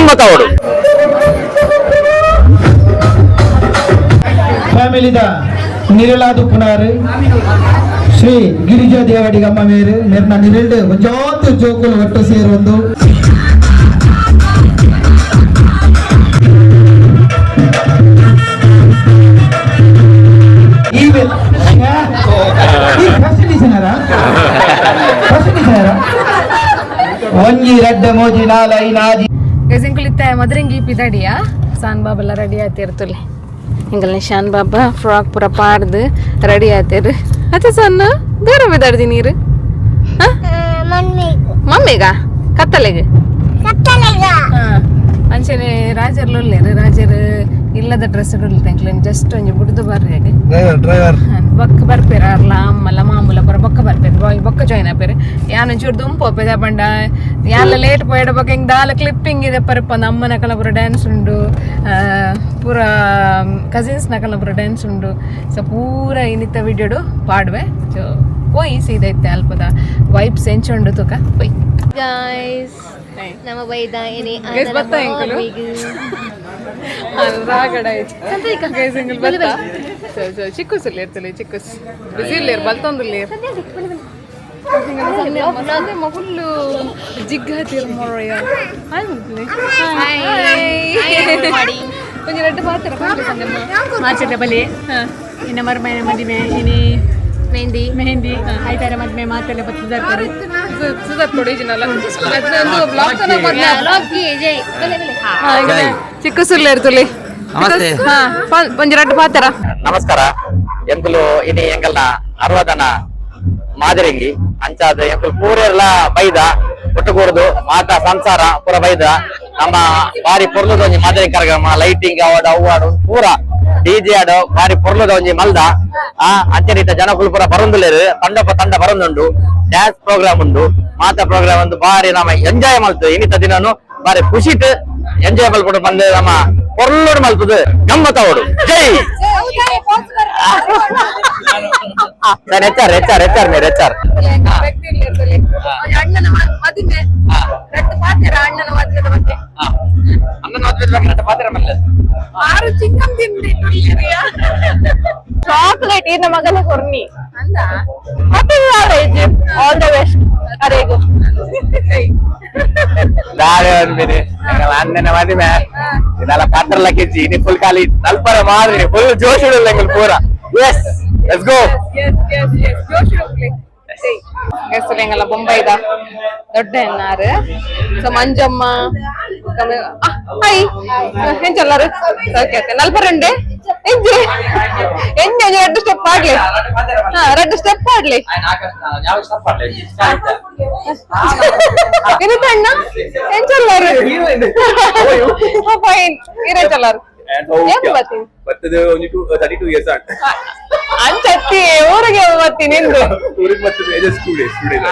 ಗಮ್ಮತ್ತಾವಡು. ಫ್ಯಾಮಿಲಿದ ನಿರಲಾದು ಪುನಾರು ಶ್ರೀ ಗಿರಿಜಾ ದೇವಡಿಗಮ್ಮ ಮೇರು ಮೆರ್ನ ನಿರಲ್ಡ್ ಒಂಜಾತ್ ಜೋಕುಲು ಒಟ್ಟು ಸೇರೊಂದು ಈ ಫಸ್ಟ್ ಡಿಸೈನರ ಫಸ್ಟ್ ಡಿಸೈನರ ಒಂಜಿ ರಡ್ಡ ಮೋಜಿ ನಾಲ್ ಐನ್ ಆಜಿ. ಗೈಸ್, ಇಂಕುಲಿತ್ತ ಮದ್ರಂಗಿ ಪಿದಡಿಯಾ. ಸಾನ್ ಬಾಬೆಲ್ಲ ರೆಡಿ ಆತಿರ್ತುಲೆ. ಇಂಕಲ್ನ ಶಾನ್ ಬಾಬಾ ಫ್ರಾಕ್ ಪೂರ ಪಾಡ್ದು ರೆಡಿ ಆತೇರು. ಅತ್ತೆ ಸಣ್ಣ ದೂರ ಬಿದಾಡ್ದಿ ನೀರು ಮಮ್ಮಿಗ ಕತ್ತಲೆಗೆ. ಅಂಚನೆ ರಾಜರ್ಲು ಉಲ್ಲೇರು. ರಾಜರು ಇಲ್ಲದ ಡ್ರೆಸ್ ಎಂಕ್ಲೆನ್ ಜಸ್ಟ್ ಒಂಜಿ ಬುಡ್ದು ಬರ್ರಿ. ಡ್ರೈವರ್. ಬೊಕ್ಕ ಬರ್ಪೇರು ಅರ್ಲ ಅಮ್ಮಲ ಮಾಮೂಲ ಪೂರ. ಬೊಕ್ಕ ಬರ್ಪೇರು ಬಾಯ್, ಬೊಕ್ಕ ಜಾಯ್ನ್ ಆಪೇರು. ಯಾನ್ ಒಂಚೂರು ದುಂಪು ಪೋಪೆದ ಪಂಡ ಯಾನ್ಲ ಲೇಟ್ ಪೋಯಡ ಬೊಕ್ಕ ಹಿಂಗ್ ದಾಲ ಕ್ಲಿಪ್ಪಿಂಗ್ ಇದೆ ಪರಪ. ಅಮ್ಮನ ಕಲ ಪೂರ ಡ್ಯಾನ್ಸ್ ಉಂಡು, ಪೂರ ಕಸಿನ್ಸ್ ನಕಲ ಪೂರ ಡ್ಯಾನ್ಸ್ ಉಂಡು. ಸೊ ಪೂರ ಇನ್ನಿತ್ತ ವಿಡಿಯೋಡು ಪಾಡುವೆ. ಸೊ ಪೋಯಿ ಸೀದಾ ಇತ್ತೆ ಅಲ್ಪದ ವೈಬ್ಸ್ ಎಂಚ ಉಂಡು ತುಕ ಪೋಯ್. ಗಾಯ್ಸ್, ನಮ್ಮ ಬೈದ ಏನೇ. Guys, ಬತ್ತ ಎಂಕುಲು? ರಾಗಡ ಗೈಸ್, ಎಂಕುಲು ಬತ್ತ. ಸೊ ಸೊ ಚಿಕ್ಕುಸ್ ಇರ್ತಲೆ, ಚಿಕ್ಕುಸ್ ಬಿಸಿ ಇಲ್ಲೇರು, ಬಲ್ತೊಂದುಲ್ಲೇರು. ಫುಲ್ಲು ಜಿಗ್ಗಾತಿರ್ ಮೊರಯ್ಯ. Hi hi. ಒಂಜಿ ರಡ್ಡು ಪಾತ್ರ ಪಂಡೆ ಸಂದಮ್ಮ. ಮಾರ್ಚದ ಬಲಿ ಇನ್ನು ಮರ್ಮೈನ ಮದುವೆ ಇನಿ. ಮೆಹಂದಿ. ಮೆಹಂದಿ ಆಯ್ತಾರ ಮದ್ವೆ ಮಾತೆಲ್ಲ ಬತ್ತಿದ್ದಾರೆ ಕೊಡು. ಸುಧಾರ್ ಕೊಡಿ ಜಿನಲ್ಲ ಒಂದು ಬ್ಲಾಗ್ ತನ ಮೊದ್ಲ. ಜೈ ಬಲೆ ಬಲೆ. ಚಿಕ್ಕ ಸುಲ್ಲೇರು ತುಲಿ. ನಮಸ್ತೆ. ಹಾ, ಒಂಜಿ ರಡ್ಡು ಪಾತ್ರ. ನಮಸ್ಕಾರ. ಎಂಕುಲು ಇನಿ ಎಂಕಲ್ನ ಅರ್ವದನ ಮಾದರಿಂಗಿ ಅಂಚಾದ ಎಂಕುಲು ಪೂರೆರ್ಲ ಬೈದ ಒಟ್ಟುಗೂಡುದು ಮಾತ ಸಂಸಾರ ಪೂರ ಬೈದ. ನಮ್ಮ ಬಾರಿ ಪೊರ್ಲುದ ಒಂಜಿ ಮಾದರಿ ಕಾರ್ಯಕ್ರಮ, ಲೈಟಿಂಗ್ ಅವಾಡು ಅವು ಆಡು ಪೂರ ಡಿಜೆ ಆಡು ಬಾರಿ ಪೊರ್ಲುದ ಒಂಜಿ ಮಲ್ದ. ಆ ಅಂಚೆ ಜನಕುಲು ಪೂರ ಬರೊಂದುಲ್ಲೆರ್, ತಂಡೊಪ್ಪ ತಂಡ ಬರೊಂದುಂಡು. ಡ್ಯಾನ್ಸ್ ಪ್ರೋಗ್ರಾಮ್ ಉಂಡು, ಮಾತ ಪ್ರೋಗ್ರಾಮ್ ಉಂಡು. ಬಾರಿ ನಮ್ಮ ಎಂಜಾಯ್ ಮಲ್ತು ಇನ್ನಿತ ದಿನನು ಬಾರಿ ಖುಷಿಟ್ ಎಂಜಾಯ್ ಮಲ್ಪಡು ಬಂದು ನಮ್ಮ ಪೊರ್ಲುಡು ಮಲ್ಪುದು ಗಮ್ಮತ್ತವಡು. ಜೈ sir. H R H R H R ಮೇರ್ ಎಚ್ ಆರ್. ಅಣ್ಣನ ಮದುವೆ, ರಡ್ಡು ಪಾತ್ರ ಅಣ್ಣನ ಮದುವೆದ ಬಗ್ಗೆ. ಅಣ್ಣನ ಮದುವೆ ಬಗ್ಗೆ ರಡ್ಡು ಪಾತ್ರ ಮಲ್ಲೆ. ಆರು ಚಿಕ್ಕನ್ ತಿಂಡಿ. ಚಾಕ್ಲೇಟ್ ಇನ್ನ ಮಗನ ಕೊರ್ನಿ. ಅಂದ. Happy marriage, all the best ಅರೇಗು. ದಾರೆ ಒಂದ್ಮಿನಿ ಅಣ್ಣನ ಮದುವೆ ಇದೆಲ್ಲ ಪಾತ್ರ ಲಕ್ಕಿಜ್ಜಿ. ಇನಿ ಫುಲ್ ಖಾಲಿ ನಲ್ಪರ ಮಾದ್ರಿ ಫುಲ್ ಜೋಶ್ ಉಡುಲ್ಲ ಎಂಕುಲು ಪೂರ. S, let's go. S S S, ಜೋಶ್ ಉಡುಪ್ಲೆ. ಎಂಗಲ್ಲ ಬೊಂಬೈದ ದೊಡ್ಡ ಎನ್ನಾರು. ಸೊ ಮಂಜಮ್ಮ, ಹಾಯ್, ಎಂಚಲ್ಲಾರು? ಓಕೆ ಓಕೆ, ನಲ್ಪರುಂಡೆ. ಎಂಜೆ ಎಂಜೆ ಒಂಜಿ ರಡ್ಡು ಸ್ಟೆಪ್ ಆಡ್ಲಿ. ಹಾ, ರಡ್ಡು ಸ್ಟೆಪ್ ಆಡ್ಲಿ. ವಿನಿತ ಅಣ್ಣ, ಎಂಚಲ್ಲಾರು? ಫೈನ್. ಇರೆಂಚಲ್ಲಾರು? ಏನ್ ಬತ್ತೀನಿ? ಬರ್ತದೆ only two 32 years ಆಂಡ್. ಅಂಚತ್ತಿ ಊರಿಗೆ ಬತ್ತೀನಿ ನಿಂದು. ಊರಿಗೆ ಬರ್ತದೆ just 2 days, 2 days.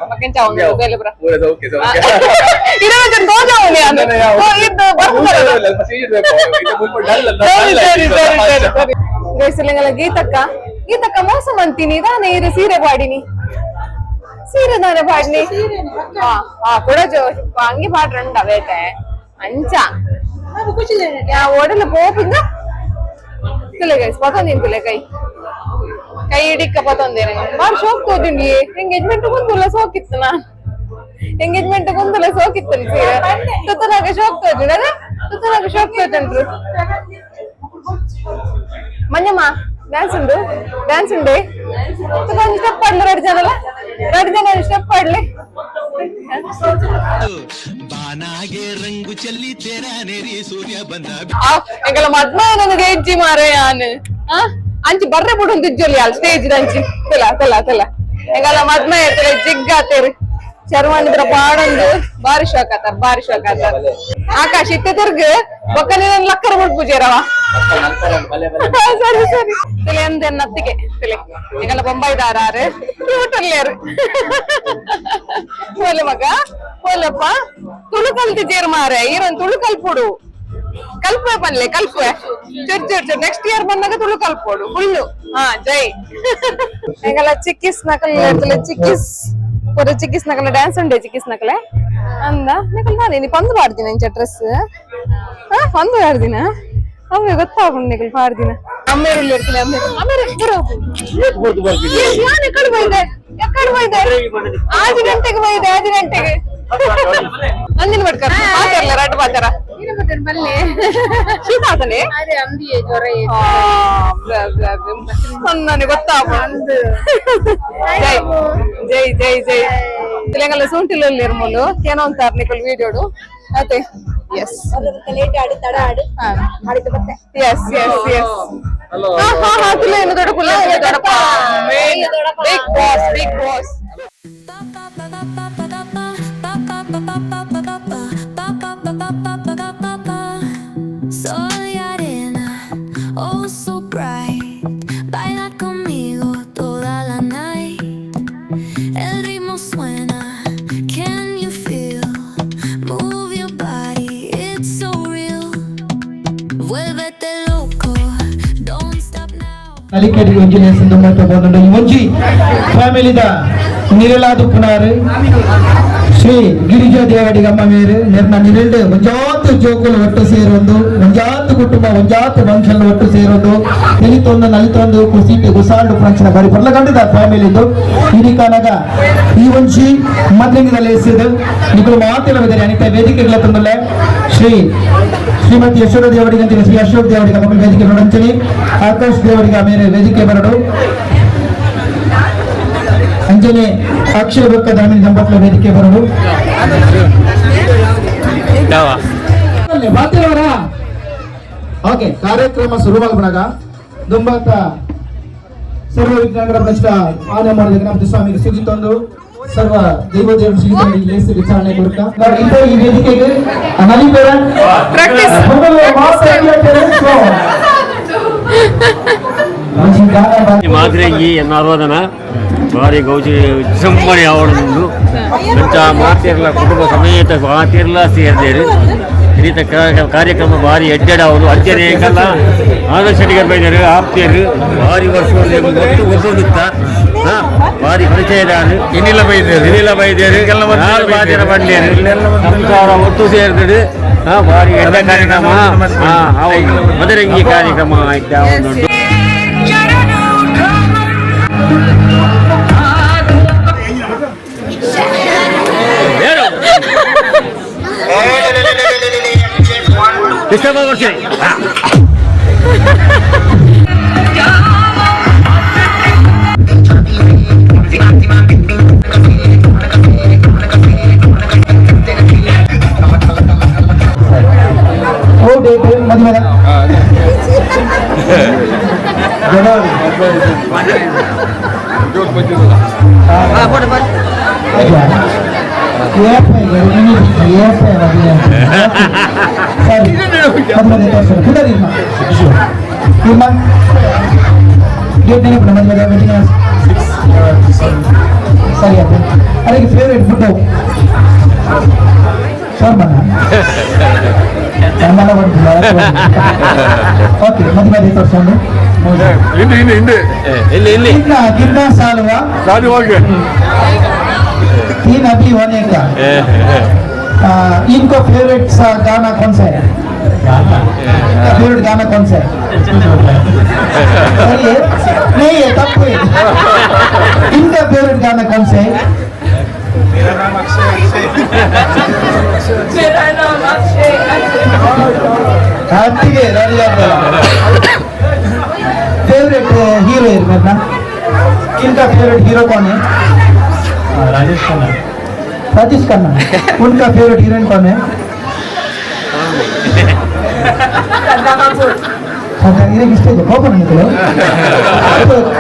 ಮಕ್ಕೆಂಚ ಬೇಲೆ ಬ್ರ. Okay okay. ಇರವಂಚ ತೋಜಾವನಿ ಅದು ಇದು ಬರ್ತದಲ್ಲ. ಸರಿ ಸರಿ ಸರಿ ಸರಿ ಸರಿ. ಗೈಸಲಿಂಗಲ ಗೀತಕ್ಕ, ಗೀತಕ್ಕ ಮೋಸ ಮಂತೀನಿ ದಾನೆ ಇರು. ಸೀರೆ ಪಾಡಿನಿ, ಸೀರೆ ದಾನೆ ಪಾಡಿನಿ. ಹಾ ಹಾ, ಕೊಡಜು ಅಂಗಿ ಪಾಡ್ರಂಡ ಬೇತೆ ಅಂಚ ಯಾ ಒಡಲು ಪೋಪಿಂದ ತುಲೆ. ಗೈಸ್, ಪತೊಂದಿನ್ ತುಲೆ. ಕೈ ಕೈ ಹಿಡಿಕ್ಕ ಪತೊಂದೇನೆ. ಬಾರಿ ಶೋಕ್ ತೋಜುಂಡಿ. ಎಂಗೇಜ್ಮೆಂಟ್ ಕುಂದುಲ್ಲ ಸೋಕಿತ್ತು ನಾ. ಎಂಗೇಜ್ಮೆಂಟ್ ಕುಂದುಲ್ಲ ಸೋಕಿತ್ತು ಸೀರೆ ತುತ್ತನಾಗ ಶೋಕ್ ತೋಜುಂಡು. ಅದ ತುತ್ತನಾಗ ಶೋಕ್ ತೋಜುಂಡ್ರು. ಮಂಜಮ್ಮ, ಡ್ಯಾನ್ಸ್ ಉಂಡು, ಡ್ಯಾನ್ಸ್ ಉಂಡೆ. ಒಂದು ಸ್ಟೆಪ್ ಆಡ್ಲಿ ಎರಡು ಜನಲ್ಲ, ಎರಡು ಜನ ಸ್ಟೆಪ್ ಆಡ್ಲಿ. ಬಾನಾಗೆ ರಂಗು ಚೆಲ್ಲಿ ತೇರಾನೇರಿ ಸೂರ್ಯ ಬಂದ. ಎಂಕಲ ಮದ್ಮ ನನಗೆ ಹೆಜ್ಜಿ ಮಾರೆ ಯಾನ್. ಆ ಅಂಚಿ ಬರ್ರೆ ಬಿಡು ಜೊಲಿ ಅಲ್ ಸ್ಟೇಜ್ ಅಂಚಿ. ತೆಲ ತೆಲ ತೆಲ, ಎಂಕಲ ಮದ್ಮ ಇರ್ತಲೆ ಜಿಗ್ಗಾತೇರಿ. ಚರ್ಮಣಿದ್ರ ಪಾಡೊಂದು ಬಾರಿ ಶೋಕ್ ಆತಾರ, ಬಾರಿ ಶೋಕ್ ಆತಾರ. ಆಕಾಶ್ ಇತ್ತೆ ತಿರ್ಗ ಬೊಕ್ಕ ನೀನ್ ಲಕ್ಕರ ಬಿಡ್ ಪೂಜೆರವ. ಸರಿ ಸರಿ. ತಿಲೆ ಅಂದೆ ನತ್ತಿಗೆ ತಿಲೆ. ಎಂಕಲ ಬೊಂಬೈದಾರಾರು ಕ್ಯೂಟ್ ಅಲ್ಲೇರು. ಹೋಲೆ ಮಗ, ಹೋಲಪ್ಪ. ತುಳು ಕಲ್ತಿದ್ದೀರ್ ಮಾರೆ. ಈರೊಂದು ತುಳು ಕಲ್ಪುಡು. ಕಲ್ಪೆ ಪನ್ಲೆ, ಕಲ್ಪೆ. ಚುರ್ ಚುರ್ ಚುರ್ ನೆಕ್ಸ್ಟ್ ಇಯರ್ ಬಂದಾಗ ತುಳು ಕಲ್ಪೋಡು ಫುಲ್ಲು. ಹಾ, ಜೈ. ಎಂಗಲ ಚಿಕ್ಕಿಸ್ ನಕಲ್, ಚಿಕ್ಕಿಸ್ ಪೂರ ಚಿಕ್ಕಿಸ್ ನಕಲ ಡ್ಯಾನ್ಸ್ ಉಂಡೆ ಚಿಕ್ಕಿಸ್ ನಕಲೆ. ಅಂದ ನಿಕಲ್ ನಾನೇನಿ ಪಂದು ಪಾಡ್ದಿನ ಇಂಚ ಡ್ರೆಸ್ ಪಂದು ಪಾಡ್ದಿನ ಅವೇ ಗೊತ್ತಾಗುಂಡು ನಿಕಲ್ ಪಾಡ್ದಿನ ಅಮ್ಮೇರು ಇರ್ತಿಲ್ಲ ಅಮ್ಮೇರು ಅಮ್ಮೇರು ಯಾನ್ ಎಕ್ಕಡೆ ಬೈದೆ ಎಕ್ಕಡೆ ಬೈದೆ 6 ಗಂಟೆಗೆ ಬೈದೆ 5 ಗಂಟೆಗೆ ನಂದಿನ ಬಡ್ಕರ್ ಪಾತಾರಲ್ಲ ರಡ್ಡು ಪಾತಾರ ಶೀತ ಆತನೆ ನನಗೆ ಗೊತ್ತಾಗ ಜೈ ಜೈ ಜೈ ಜೈ ತೆಲಂಗಾಣ ಸೂಂಟಿಲು ಇರ್ಮುಲು ಏನೋ ಅಂತಾರೆ ನಿಕಲ್ ವಿಡಿಯೋಡು ಅದೇ S S S S ಹಾ ಹಾ ಹಾ ತುಲೆ ಏನು ದೊಡ್ಡ ಕುಲ್ಲ ದೊಡ್ಡಪ್ಪ big boss big boss. Sol y arena, oh so bright. Baila conmigo toda la night. El ritmo suena, can you feel? Move your body, it's so real. Vuélvete loco, don't stop now. ನಲಿಕೆಡಿ ಒಂಜಿ ಲೇಸಂದು ಮಾತ ಬಂದುಂಡು ಈ ಒಂಜಿ ಫ್ಯಾಮಿಲಿದ ನಿರಲಾದು ಪುನಾರು ಶ್ರೀ ಗಿರಿಜಾ ದೇವಡಿಗ ಅಮ್ಮ ಮೇರು ನಿರ್ನ ನಿರಲ್ಡ್ ಒಂಜಾತ್ ಜೋಕುಲು ಒಟ್ಟು ಸೇರೊಂದು ಒಂಜಾತ್ ಕುಟುಂಬ ಒಂಜಾತ್ ವಂಶಲ್ ಒಟ್ಟು ಸೇರೊಂದು ನಲಿತೊಂದು ನಲಿತೊಂದು ಕುಸಿಟ್ ಗುಸಾಲ್ಡು ಫ್ರಂಚಿನ ಬಾರಿ ಪರ್ಲಗಂಡದ ಫ್ಯಾಮಿಲಿದು ಇನಿಕಾನಗ ಈ ಒಂಜಿ ಮದ್ಲಿಂಗದ ಲೇಸಿದು ನಿಕುಲು ಮಾತಿನ ಬಿದರೆ ಅನಿತ ವೇದಿಕೆಗಳ ತಂದುಲ್ಲೆ ಶ್ರೀ ಶ್ರೀಮತಿ ಯಶೋಧ ದೇವಡಿಗ ಅಂತೀನಿ ಶ್ರೀ ಅಶೋಕ್ ದೇವಡಿಗ ಮಕ್ಕಳು ವೇದಿಕೆ ಬರಡಂಚನಿ ಆಕಾಶ್ ದೇವಡಿಗ ಮೇರೆ ವೇದಿಕೆ ಬರಡು ಅಂಜನೆ ಅಕ್ಷಯ ಬೊಕ್ಕ ದಾಮಿನಿ ದಂಪತಿಗಳ ವೇದಿಕೆ ಬರಡು ಬಾತಿರವರ ಓಕೆ ಕಾರ್ಯಕ್ರಮ ಶುರುವಾಗುವಾಗ ದುಂಬಾತ ಸರ್ವ ವಿಜ್ಞಾನಗಳ ಪ್ರಶ್ನ ಆನೆ ಮಾಡಿದ ಗಣಪತಿ ಸ್ವಾಮಿಗೆ ಸುಗಿತೊಂದು ಸರ್ವ ದೈವ ದೇವರು ಸುಗಿತ ಲೇಸಿ ವಿಚಾರಣೆ ಕೊಡ್ತಾ ಇದ್ದ ಈ ವೇದಿಕೆಗೆ ನಲಿಪೇರ ಪ್ರಾಕ್ಟೀಸ್ ಮಾದ್ರೆಂಗಿ ಎನ್ನ ಅರವದನ ಭಾರಿ ಗೌಜಿ ವಿಜೃಂಭಣೆ ಆವಡೊಂದು ಅಂಚ ಮಾತಿರ್ಲ ಕುಟುಂಬ ಸಮೇತ ಮಾತಿರ್ಲ ಸೇರ್ದೇರು ಈ ರೀತ ಕಾರ್ಯಕ್ರಮ ಭಾರಿ ಎಡ್ಡೆಡಾವುದು ಅಂಚನೆ ಕಲ್ಲ ಆದರ್ಶ ಶೆಟ್ಟಿಗರ್ ಬೈದರು ಆಪ್ತಿಯರು ಭಾರಿ ವರ್ಷ ಒಟ್ಟು ಗೊತ್ತುಂಡುತ್ತ ಭಾರಿ ಪರಿಚಯದಾರು ಇನ್ನಿಲ್ಲ ಬೈದೇರು. ಇನ್ನಿಲ್ಲ ಬೈದೇರು ನಾಲ್ ಬಾಜರ ಬಂಡೇರು ಸಂಸಾರ ಒಟ್ಟು ಸೇರ್ದಿಡು ಭಾರಿ ಎಡ್ಡೆ ಕಾರ್ಯಕ್ರಮ ಹೌದು ಮದರಂಗಿ ಕಾರ್ಯಕ್ರಮ ಆಯ್ತಾ ಒಂದು ಡಿಸ್ಟರ್ಬ್ ವರ್ಷ ಓ ಡೇಟ್ ಮದುವೆ ಸರಿ ಮದುವೆ ಇರ್ಮಾ ಡೇಟ್ ನೆನಪು ಮದುವೆ ವೆಡ್ಡಿಂಗ್ ಸರಿ ಅಪ್ಪ ಅದಕ್ಕೆ ಫೇವ್ರೇಟ್ ಫುಡ್ ಶೋರ್ಮನ ಓಕೆ ಮದುವೆ ತೋರಿಸೋಣ ಹಿಂದೆ ಹಿಂದೆ ಹಿಂದೆ ಇಲ್ಲಿ ಇಲ್ಲಿ कितना कितना साल हुआ ಶಾದಿ ಹೋಗಿ तीन अभी होने का इनको फेवरेट सा गाना कौन सा है? फेवरेट गाना कौन सा है? सही है? नहीं है तब है। इनका फेवरेट गाना कौन सा है? हाथी फेवरेट हीरो है मेरा इनका फेवरेट हीरो कौन है? राजेश खन्ना। राजेश खन्ना। उनका फेवरेट हीरोइन कौन है? इन्हें किसके कोप निकलो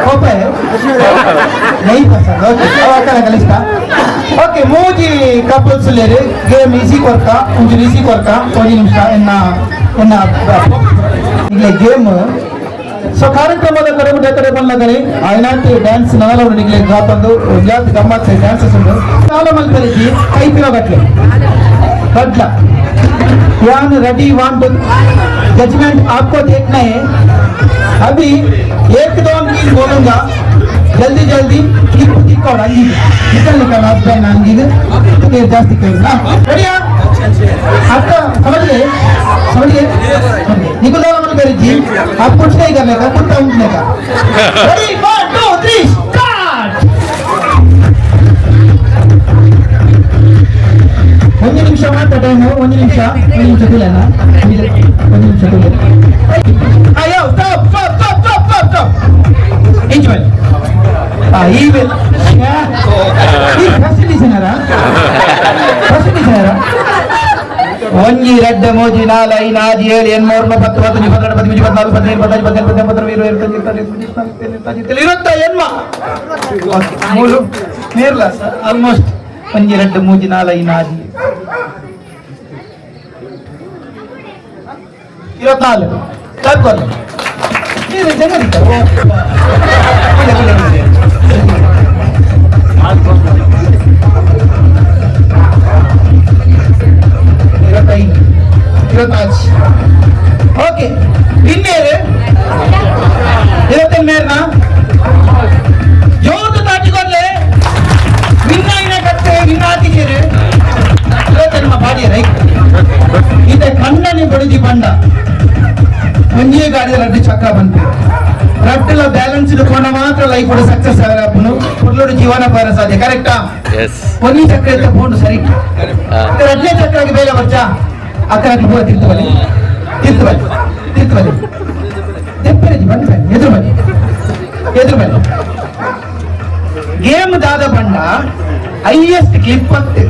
कोप है नहीं पसंद। ओके अकल ಕಲಿಸ್ತಾ ಓಕೆ ಮೂಜಿ ಕಪಲ್ಸ್ ಲೇರು ಗೇಮ್ ಈಸಿ ಕೊರ್ಕ ಒಂಚೂರು ಈಸಿ ಕೊರ್ಕ ಒಂಜಿ ನಿಮಿಷ ಎನ್ನ ಎನ್ನ ಇಗ್ಲೆ ಗೇಮ್ ಸೊ ಕಾರ್ಯಕ್ರಮದ ಕಡೆ ಕಡೆ ಬಂದಾಗಲಿ ಆಯ್ನಾತಿ ಡ್ಯಾನ್ಸ್ ನಗಲವರು ನಿಗ್ಲೆ ಗಾತಂದು ಜಾತಿ ಗಮ್ಮತ್ ಡ್ಯಾನ್ಸಸ್ ಉಂಡು చాలా ಮಲ್ಪರಿಜಿ ಕೈ ಪಿರೋಗಟ್ಲೆ ಗಟ್ಲ ಯಾನ್ ready one to judgement आपको देखना है। अभी एक दो तीन बोलूंगा, ಜಲ್ದಿ ಜಲ್ದಿ ಕ್ಲಿಪ್ ತಿಕ್ಕೋಡು ಅಂಗಿಗೆ ನಿಕಲ್ ಹಸ್ಬೆಂಡ್ ಅಂಗಿಗೆ ಜಾಸ್ತಿ ಕೇಳಿಲ್ಲ ರೆಡಿಯಾ आपका समझ गए समझ गए निकुल दादा मत जी आप कुछ नहीं करने का कुत्ता उठने का। Ready 1 2 3 start. ಒಂದು ನಿಮಿಷ ಮಾತ್ರ ಟೈಮು, ಒಂದು ನಿಮಿಷ, ಒಂದು ನಿಮಿಷ ತುಲೆನಾ, ಒಂದು ನಿಮಿಷ ತುಲೆ. ಅಯ್ಯೋ stop stop stop stop stop stop. Inch ಬನ್ನಿ. ಈ ಫಸ್ಟ್ ಏನಾರ ಫಸ್ಟ್ ಏನಾರ ಒಂಜಿ ರಡ್ಡ ಮೂಜಿ ನಾಲ್ ಐದು ಆಜಿ ಏಳು ಎಣ್ಮ ಒಂಬತ್ತು ಪತ್ತು ಪತ್ತೊಂಜಿ ಪತ್ತೆರಡು ಪದಿಮೂಜಿ ಪದ್ನಾಲ್ಕು ಪದಿನೈದು ಪದಿನೈದು ಪದಿನೆಂಟು ಪದಿನೊಂಬತ್ತು ಇರವತ್ತು ಇರುವತ್ತೊಂದು ಇರುವತ್ತೆರಡು ಇರುವತ್ಮೂರು ಇರುವತ್ತ ಎಣ್ಮ ಮೂರು ನೇರ್ಲ ಆಲ್ಮೋಸ್ಟ್ ಒಂಜಿ ರಡ್ಡ ಮೂಜಿ ನಾಲ್ ಐದು ಆಜಿ 24 ಕ್ಲಾಪ್. ನೀರು ಜನ 25 25. ಓಕೆ ಇನ್ನೇರು 28ಮೇರ್ನ ಜೋರು ತಾಟಿಕೊಡ್ಲೆ ವಿನ್ನಾಯಿನ ಕತ್ತೆ ವಿನ್ನಾತಿಗೇರು 28 ಬಾಡಿಯ ರೈಟ್. ಈತ ಕಣ್ಣನೆ ಬಡಿದಿ ಬಂಡ ಒಂಜೇ ಗಾಡಿದ ರಡ್ಡು ಚಕ್ರ ಬಂತು ರಡ್ಡುಲ ಬ್ಯಾಲೆನ್ಸ್ ಇಟ್ಕೊಂಡ ಮಾತ್ರ ಲೈಫ್ ಸಕ್ಸಸ್ ಆಗಪ್ಪನು ಕೊಡ್ಲೋಡು ಜೀವನ ಪಾರ ಸಾಧ್ಯ. ಕರೆಕ್ಟಾ? ಒಂದೇ ಚಕ್ರ ಇದ್ದ ಫೋನ್ ಸರಿ ರಡ್ನೇ ಚಕ್ರಕ್ಕೆ ಬೇಲೆ ಬರ್ಚಾ ಅಕ್ಕನ ಪೂರ ತಿರ್ತು ಬಲಿ ತಿರ್ತು ಬಲಿ ತಿರ್ತು ಬಲಿ ತೆಪ್ಪರೇಜಿ ಬನ್ನಿ ಬನ್ನಿ ಎದುರು ಬನ್ನಿ ಎದುರು ಬನ್ನಿ. ಗೇಮ್ ದಾದ ಬಂಡ ಹೈಯೆಸ್ಟ್ ಕ್ಲಿಪ್ ಅತ್ತೆ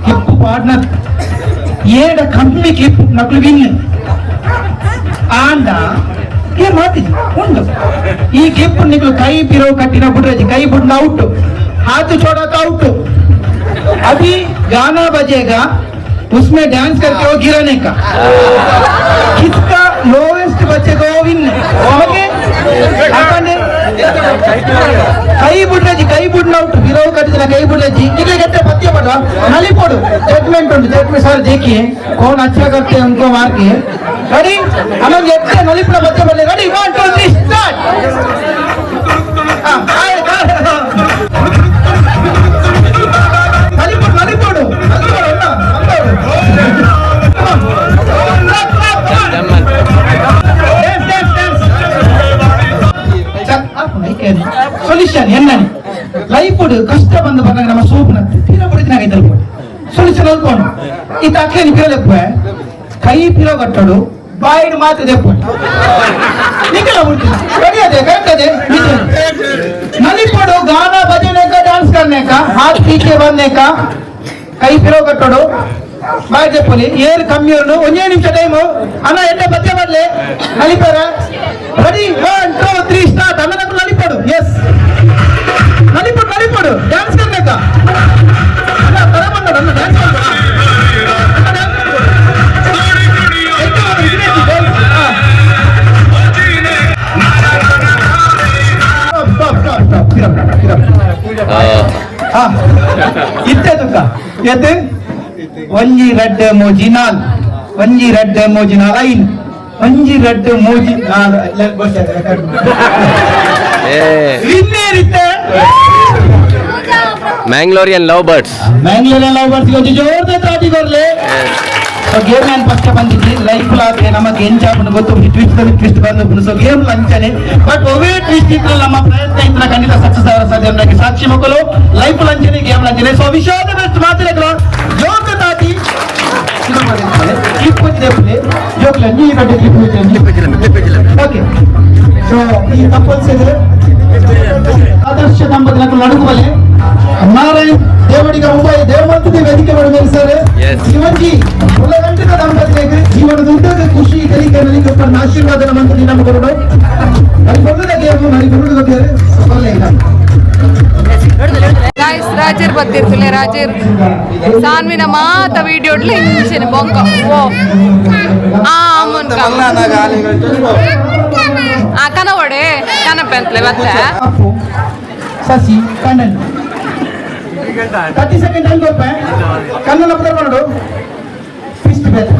ಕ್ಲಿಪ್ ಪಾರ್ಟ್ನರ್ ಏಡ ಕಮ್ಮಿ ಕ್ಲಿಪ್ ನಕ್ಲು ವಿನ್ ಆಂಡ ಗೇಮ್ ಮಾತಿಜಿ ಉಂಡು. ಈ ಕ್ಲಿಪ್ ನಿಕ್ಲು ಕೈ ಪಿರೋ ಕಟ್ಟಿನ ಬುಡ್ರಜಿ ಕೈ ಬುಡ್ನ ಔಟ್ हाथ छोड़ा तो आउट। अभी गाना बजेगा उसमें डांस करके वो गिराने का, किसका लोएस्ट बचेगा वो विन। ओके ಕೈ ಬುಡ್ರಜಿ ಕೈ ಬುಡ್ನ ಔಟ್ ಬಿರವು ಕಟ್ಟಿದ ಕೈ ಬುಡ್ರಜಿ ನಿಮಗೆ ಗಟ್ಟೆ ಪತ್ಯ ಪಡುವ ನಲಿಪೋಡು ಜಡ್ಜ್ಮೆಂಟ್ ಉಂಟು. ಜಡ್ಜ್ಮೆಂಟ್ सर देखिए कौन अच्छा करते हैं उनको मार के। रेडी हम ಎತ್ತೆ ನಲಿಪುಡ ಪತ್ಯ ಬರಲಿ. Ready 1 2 3 start. ನಲಿಪೋಡು ನಲಿಪೋಡು ನಲಿಪೋಡು ಅಣ್ಣ ನಲಿಪೋಡು. ಸೊಲ್ಯೂಷನ್ ಎನ್ನನಿ ಲೈಫ್ ಕಷ್ಟ ಬಂದು ಬಂದಾಗ ನಮ್ಮ ಸೋಪ್ ನತ್ತೆ ತೀರ ಬಿಡಿದಿನಾಗ ಇದ್ದಲ್ಕೊಂಡು ಸೊಲ್ಯೂಷನ್ ಅಲ್ಕೊಂಡು ಈ ತಕ್ಕೇನು ಪಿರಲೆಪ್ಪ ಕೈ ಪಿರೋ ಕಟ್ಟೋಡು ಬಾಯಿಡ್ ಮಾತ್ರ ದೆಪ್ಪು ನಿಖಲ ಬಿಡ್ತೀನಿ ರೆಡಿ ಅದೇ ಕರೆಕ್ಟ್ ಅದೇ. नलिपड़ो गाना बजने का डांस करने का हाथ पीछे बांधने का ಕೈ ಪಿರೋ ಕಟ್ಟೋಡು ಬಾಯ್ ದೆಪ್ಪಲಿ ಏರ್ ಕಮ್ಮಿ ಒಂದೇ ನಿಮಿಷ ಟೈಮು ಅಣ್ಣ ಎಡ್ಡೆ ಬತ್ತೆ ಬರ್ಲಿ ನಲಿಪಾರ. Ready 1 2 3 start. ಅಣ್ಣ ನಲಿಪಡು ಎಸ್ ನಲಿಪಡು ನಲಿಪಡು ಡ್ಯಾನ್ಸ್ करने का ಅಣ್ಣ ತರ ಬಂದಡು ಅಣ್ಣ ಡ್ಯಾನ್ಸ್ ಮಾಡ್ಬೇಡ ಅಣ್ಣ ಡ್ಯಾನ್ಸ್ ಮಾಡ್ಬೇಡ. Stop stop stop ಇತ್ತೆ ತುಕ್ಕ ಎತ್ತೆ ಒಂಜಿ ರಡ್ಡ್ ಮೂಜಿ ನಾಲ್ ಒಂಜಿ ರಡ್ಡ್ ಮೂಜಿ ನಾಲ್ ಐನ್ ಒಂಜಿ ರಡ್ಡ್ ಮೂಜಿ ನಾಲ್ ಇನ್ನೇರಿತ್ತೆ Mangalorean love birds. Mangalorean love birds ಒಂಜಿ ಜೋರ್ದ ತಾಟಿ ಕೊರ್ಲೆ. ಸೊ ಗೇಮ್ ನಾನು ಫಸ್ಟ್ ಬಂದಿದ್ದೆ ಲೈಫ್ ಲಾದ್ರೆ ನಮಗೆ ಎಂಜಾಪುಂಡು ಗೊತ್ತು ಟ್ವಿಸ್ಟ್ ಟ್ವಿಸ್ಟ್ ಬಂದು ಸೊ ಗೇಮ್ ಲಂಚನೆ ಬಟ್ ಒವೇ ಟ್ವಿಸ್ಟ್ ಇದ್ರೆ ನಮ್ಮ ಪ್ರಯತ್ನ ಇದ್ರೆ ಖಂಡಿತ ಸಕ್ಸಸ್ ಆಗ ಸಾಧ್ಯ ಅನ್ನೋಕೆ ಸಾಕ್ಷಿ ಮಕ್ಕಳು ಲೈಫ್ ಲಂಚನೆ ಗೇಮ್ ಲಂಚನೆ. ಸೊ ವಿಶಾದ ಬೆಸ್ಟ್ ಮಾತಿರಕಲ ಜೋರ್ದ ತಾಟಿ ಕ್ಲಿಪ್ వచ్చినప్పుడు జోకులు అన్ని గడ్డ clip okay. So ఈ కపుల్స్ ಆದರ್ಶ ದಂಪತಿలకు ನಡುಕುವಲೆ ನಾರಾಯಣ್ ದೇವಡಿಗ ಮುಂಬೈ ದೇವಮಂತದಿ ವೇದಿಕೆ ಮೇಲೆ ಸರ್ ಜೀವನ್ಜಿ ಉಲಗಂಟಿನ ದಂಪತಿಗೆ ಜೀವನದ ಉದ್ದದ ಖುಷಿ ಕಲಿಕೆ ನಲಿಕೆ ಆಶೀರ್ವಾದ ಮಂತ್ರಿ ನಮ್ಮ ಕೊರಡು ಹರಿ ಬರುದ ಗೇಮು ಹರಿ ಬರುದ ಬೇರೆ ಸೊಲ್ಲೆ ಇಲ್ಲ. ಗಾಯ್ಸ್ ರಾಜರ್ ಬತ್ತಿರ್ತಲೆ ರಾಜರ್ ಸಾನ್ವಿನ ಮಾತ ವಿಡಿಯೋ ಇಂಚೆನೆ ಬೊಂಕ ಓ ಆ ಅಮ್ಮನ್ ಆ ಕನವಡೆ ಕನಪೆ ಅಂತಲೆ ಬತ್ತೆ ಅಪ್ಪು ಶಶಿ ಕಣ್ಣನ್ 30 ಸೆಕೆಂಡ್ ಟೈಮ್ ಕೊಪ್ಪೆ ಕಣ್ಣನ ಪುದರ್ ಮಾಡೋಡು ಫಿಸ್ಟ್ ಬೇರೆ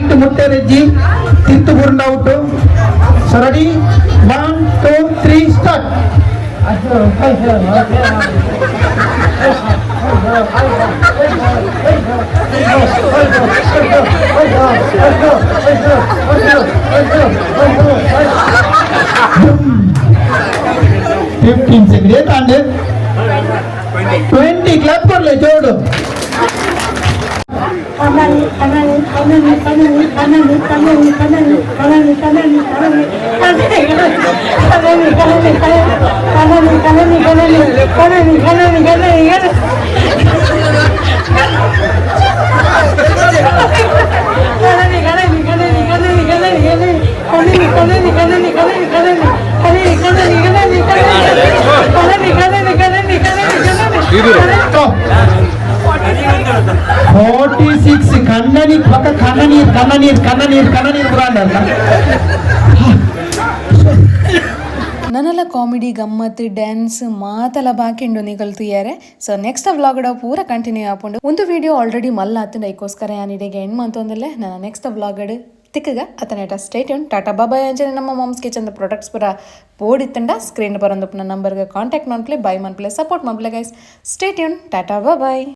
into ಮುಟ್ಟೆ ರೆಜ್ಜಿ ತಿಂತು ಬುರುಂಡ out. So ready 1 2 3 start. 15 second ಏತ್ ಅಂಡ್ 20. ಕ್ಲಾಪ್ ಕೊಡ್ಲೆ ಜೋಡು. 46. ಕಣ್ಣನಿ ಪಕ್ಕ ಕಣ್ಣ ನೀರ್, ಕಣ್ಣ ನೀರ್, ಕಣ್ಣ ನೀರ್, ಕಣ್ಣ ನೀರ್ ಬ್ರಾಂಡ್ ಅಲ್ಲ. ನನಲ ಕಾಮಿಡಿ, ಗಮ್ಮತ್, ಡ್ಯಾನ್ಸ್ ಮಾತಲ ಬಾಕಿ ನಿಗಲ್ ತೂಯರೆ. ಸೊ ನೆಕ್ಸ್ಟ್ ವ್ಲಾಗ್ ಪೂರ ಕಂಟಿನ್ಯೂ ಆಪುಂಡು. ಒಂದು ವಿಡಿಯೋ ಆಲ್ರೆಡಿ ಮಲ್ಲ ಆತಂಡ, ಐಕೋಸ್ಕರ ಯಾನಿಡೆಗೆ ಎಂಡ್ ಮಂತೊಂದಲ್ಲೇ. ನನ್ನ ನೆಕ್ಸ್ಟ್ ವ್ಲಾಗ್ ತಿಕ್ಕಗ ಅತನೇಟ ಸ್ಟೇ ಟ್ಯೂನ್, ಟಾಟಾ, ಬಾಬಾಯ್. ಅಂಚನೆ ನಮ್ಮ ಮಾಮ್ಸ್ ಕಿಚನ್ ಪ್ರಾಡಕ್ಟ್ಸ್ ಪೂರ ಬೋಡಿತ್ತಂಡ ಸ್ಕ್ರೀನ್ ಬರಂದಪ್ಪನ ನಂಬರ್ಗೆ ಕಾಂಟ್ಯಾಕ್ಟ್ ಮನ್ಪ್ಲೆ, ಬೈ ಮನ್ಪ್ಲೆ, ಸಪೋರ್ಟ್ ಮನ್ಪ್ಲೆ ಗೈಸ್. ಸ್ಟೇ ಟ್ಯೂನ್, ಟಾಟಾ, ಬಾಬಾಯ್.